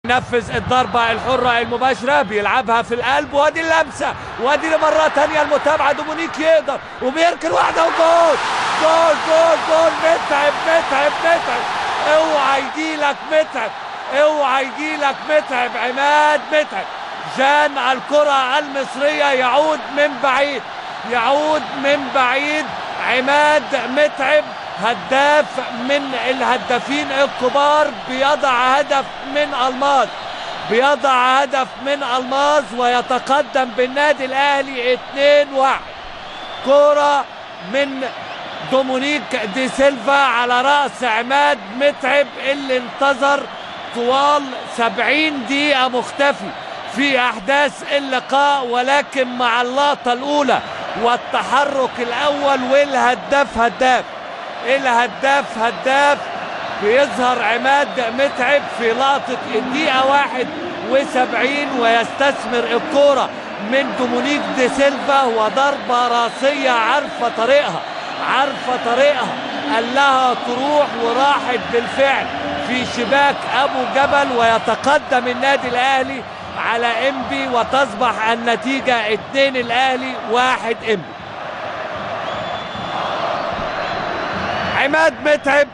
نفذ الضربة الحرة المباشرة، بيلعبها في القلب، وادي اللمسة، وادي مرة ثانية المتابعة، دومونيك يقدر وبيركن واحدة وجول جول جول جول. متعب متعب متعب، اوعى يجيلك متعب، اوعى يجيلك متعب، عماد متعب جان الكرة المصرية، يعود من بعيد، يعود من بعيد عماد متعب، هداف من الهدافين الكبار، بيضع هدف من الماظ، بيضع هدف من الماظ ويتقدم بالنادي الاهلي 2-1. كرة من دومونيك دي سيلفا على رأس عماد متعب اللي انتظر طوال 70 دقيقة مختفي في أحداث اللقاء، ولكن مع اللقطة الأولى والتحرك الأول والهداف هداف، الهداف هداف، بيظهر عماد متعب في لقطة الدقيقة 71 ويستثمر الكرة من دومونيك دي سيلفا، وضربة راسية عارفة طريقها، عارفة طريقها، قال لها تروح وراحت بالفعل في شباك أبو جبل، ويتقدم النادي الأهلي على إنبي، وتصبح النتيجة 2 الأهلي 1 إنبي. عماد متعب